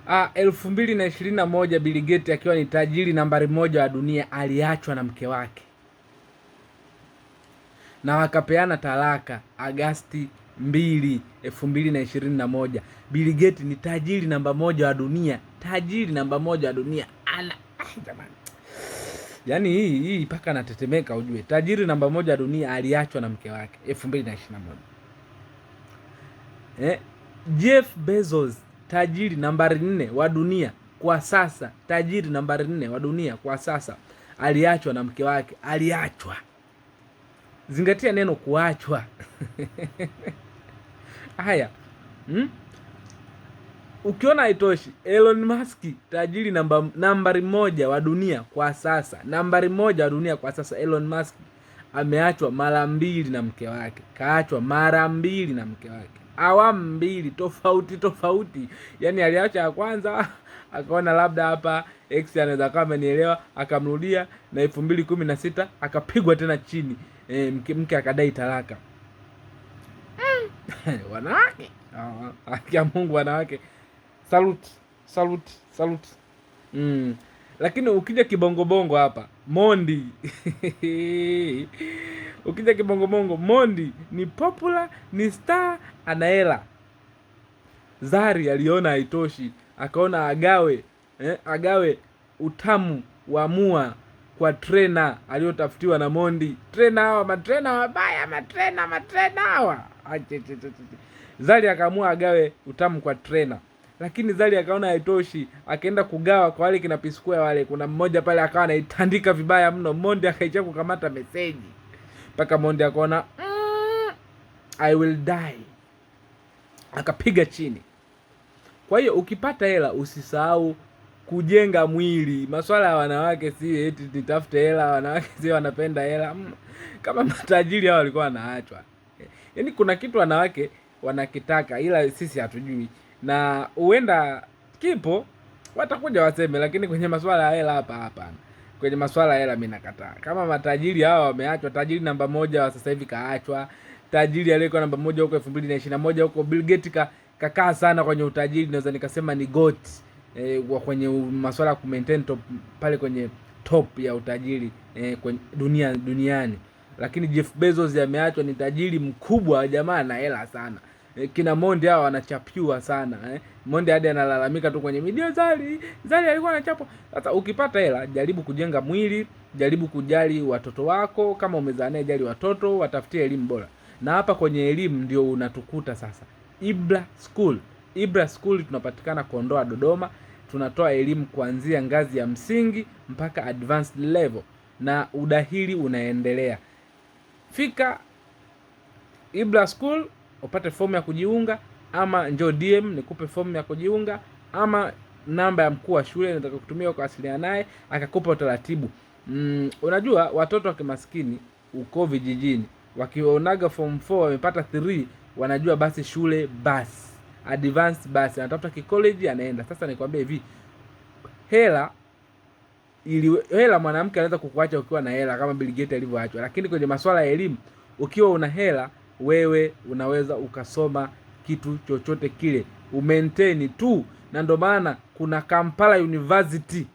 2021 Bill Gates akiwa ni tajiri nambari 1 wa dunia aliachwa na mke wake na wakapeana talaka Agasti 2, 2021. Bill Gates ni tajiri namba 1 wa dunia, tajiri namba 1 wa dunia. Ana, jamani. Yaani hii mpaka anatetemeka ujue. Tajiri namba 1 wa dunia aliachwa na mke wake 2021. Jeff Bezos tajiri nambari 4 wa dunia kwa sasa, tajiri nambari 4 wa dunia kwa sasa aliachwa na mke wake, aliachwa. Zingatia neno kuachwa. Haya. Ukiona haitoshi, Elon Musk tajiri nambari 1 wa dunia kwa sasa, nambari 1 wa dunia kwa sasa Elon Musk ameachwa mara 2 na mke wake. Kaachwa mara 2 na mke wake. Awamu 2 tofauti tofauti. Yaani aliacha ya kwanza, akaona labda hapa ex anaweza kama amenielewa, akamrudia na 2016 akapigwa tena chini. Mke akadai talaka. Wanawake. Haki ya Mungu wanawake. Salute, salute, salute. Lakini ukija kibongobongo hapa, Mondi. Ukija kibongobongo, Mondi ni popular, ni star, ana hela. Zari aliona haitoshi, akaona agawe utamu wa mua kwa trainer aliyotafutiwa na Mondi. Trainer hawa, matrainer wabaya, matrainer hawa. Ache, che, che, che, che. Zari akaamua agawe utamu kwa trainer. Lakini Zari akaona haitoshi, akaenda kugawa kwa wale kina P Square wale. Kuna mmoja pale akawa anaitandika vibaya mno. Mondi akaishia kukamata message. Mpaka Mondi akaona, I will die. Akapiga chini. Kwa hiyo ukipata hela usisahau kujenga mwili. Masuala ya wanawake si eti nitafute hela, wanawake si wanapenda hela. Kama matajiri hao walikuwa wanaachwa. Yaani kuna kitu wanawake wanakitaka ila sisi hatujui. Na huenda kipo watakuja waseme, lakini kwenye masuala ya hela hapa hapana. Kwenye masuala ya hela mimi nakataa. Kama matajiri hawa wameachwa, tajiri namba 1 wa sasa hivi kaachwa, tajiri aliyekuwa namba 1 huko 2021 huko Bill Gates kakaa sana kwenye utajiri, naweza nikasema ni goat, wa kwenye masuala ya kumaintain top pale kwenye top ya utajiri kwenye duniani. Lakini Jeff Bezos ameachwa, ni tajiri mkubwa jamaa na hela sana. Kina Mondi hao wanachapiwa sana. Mondi hadi analalamika tu kwenye media, Zari alikuwa anachapwa. Sasa ukipata hela jaribu kujenga mwili, jaribu kujali watoto wako, kama umezaa naye jali watoto, watafutie elimu bora. Na hapa kwenye elimu ndio unatukuta sasa. Ibra School. Ibra School tunapatikana Kondoa Dodoma. Tunatoa elimu kuanzia ngazi ya msingi mpaka advanced level na udahili unaendelea. Fika Ibra School upate fomu ya kujiunga, ama njoo DM nikupe fomu ya kujiunga, ama namba ya mkuu wa shule nataka kutumia kuwasiliana naye akakupa utaratibu. Unajua watoto wa kimaskini uko vijijini wakionaga form 4 wamepata 3 wanajua basi shule basi advance basi anatafuta kikoleji anaenda. Sasa nikwambie hivi, hela mwanamke anaweza kukuacha ukiwa na hela kama Bill Gates alivyoachwa, lakini kwenye masuala ya elimu ukiwa una hela wewe unaweza ukasoma kitu chochote kile, umaintain tu. Na ndo maana kuna Kampala University